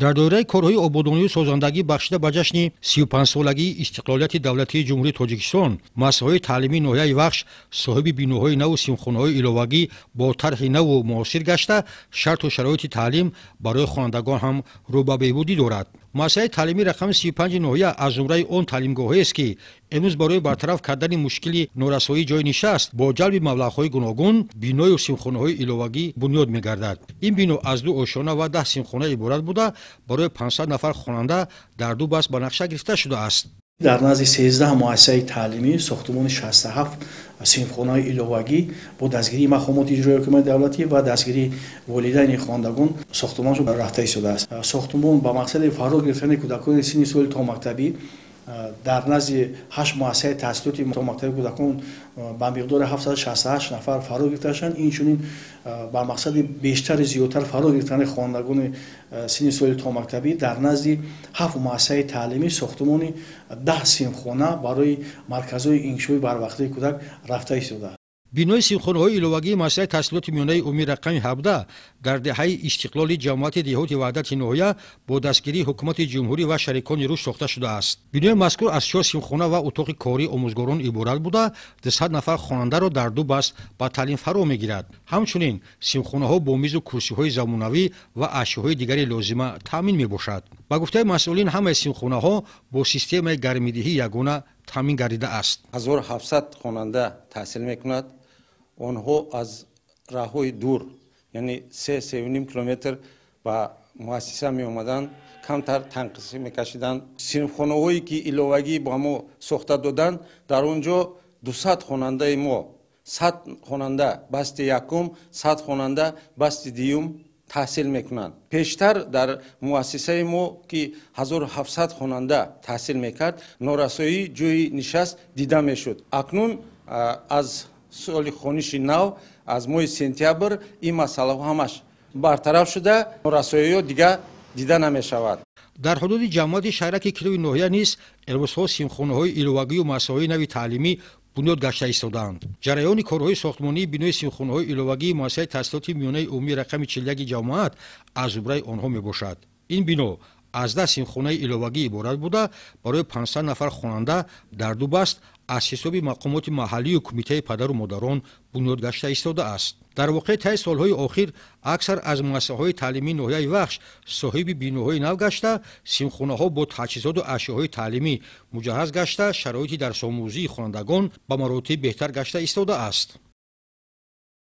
Дар доираи корҳои ободонию созандагӣ бахшида ба ҷашни 35-солагии истиқлолияти давлатии Ҷумҳурии Тоҷикистон, муассисаҳои таълимии ноҳияи Вахш соҳиби биноҳои наву синфхонаҳои иловагӣ бо тарҳи наву муосир гашта, шарту шароити таълим барои хонандагон ҳам рӯ ба беҳбудӣ дорад. Муассисаи таълимии рақами 35 ноҳия аз зумраи он таълимгоҳҳоест, ки имрӯз барои бартараф кардани мушкили норасоии ҷойи нишаст бо ҷалби маблағҳои гуногун биною синфхонаҳои иловагӣ бунёд мегардад. Ин бино аз 2 ошёна ва 10 синфхона иборат буда, барои 500 нафар хонанда дар 2 баст ба нақша гирифта шудааст. Дар назди 13 муассисаи таълимӣ сохтумони 67 синфхонаи иловагӣ бо дастгирии мақомоти иҷроияи ҳукумати давлатӣ ва дастгирии волидайни хонандагон сохтумоншон рафта истодааст. Сохтумон ба мақсади фаро гирифтани кӯдакони синни соли томактабӣ дар назди 8 муассисаи таҳсилоти томактабии кӯдакон ба миқдори 768 нафар фаро гирифта шуданд. Инчунин ба мақсади бештари зиёдтар фаро гирифтани хонандагони синни соли томактабӣ дар назди 7 муассисаи таълимӣ сохтумони 10 синфхона барои марказҳои инкишофи барвақтии кӯдак рафта истодааст. Бинои синфхонаҳои иловагии муассисаи таҳсилоти миёнаи умумии рақами 17 дар деҳаи Истиқлоли ҷамоати деҳоти Ваҳдати ноҳия бо дастгирии ҳукумати ҷумҳурӣ ва шарикони рушд сохта шудааст. Бинои мазкур аз 4 синфхона ва утоқи кории омӯзгорон иборат буда, 200 нафар хонандаро дар 2 баст ба таълим фаро мегирад. Ҳамчунин синфхонаҳо бо мизу курсиҳои замонавӣ ва ашёҳои дигари лозима таъмин мебошад. Ба гуфтаи масъулин, ҳамаи синфхонаҳо бо системаи гармидиҳӣ ягона таъмин гардидааст. 1700 хонанда таҳсил мекунад. Онҳо аз роҳҳои дур, яъне 3-3.5 километр ба муассиса меомаданд, камтар танқисӣ мекашиданд. Синфхонаҳое ки иловагӣ ба мо сохта доданд, дар он ҷо 200 хонандаи мо, 100 хонанда басти якум, 100 хонанда басти дуюм таҳсил мекунанд. Пештар дар муассисаи мо, ки 1700 хонанда таҳсил мекард, норасоии ҷойи нишаст дида мешуд. Акнун аз соли хониши нав, аз моҳи сентябр, ин масъалаҳо ҳамаш бартараф шуда, норасоиҳо дигар дида намешавад. Дар ҳудуди ҷамоати шаҳраки Килови ноҳия низ имрӯзҳо синфхонаҳои иловагию муассисаҳои нави таълимӣ бунёд гашта истодаанд. Ҷараёни корҳои сохтмонии бинои синфхонаҳои иловагии муассисаи таҳсилоти миёнаи умумии рақами 41 ҷамоат аз зумраи онҳо мебошад. Ин бино аз 10 синфхонаи иловагӣ иборат буда, барои 500 нафар хонанда дар 2 баст аз ҳисоби мақомоти маҳаллию кумитаи падару модарон бунёд гашта истодааст. Дар воқеъ, таи солҳои охир аксар аз муассисаҳои таълимии ноҳияи Вахш соҳиби биноҳои нав гашта, синфхонаҳо бо таҷҳизоту ашёҳои таълимӣ муҷаҳҳаз гашта, шароити дарсомӯзии хонандагон ба маротиб беҳтар гашта истодааст.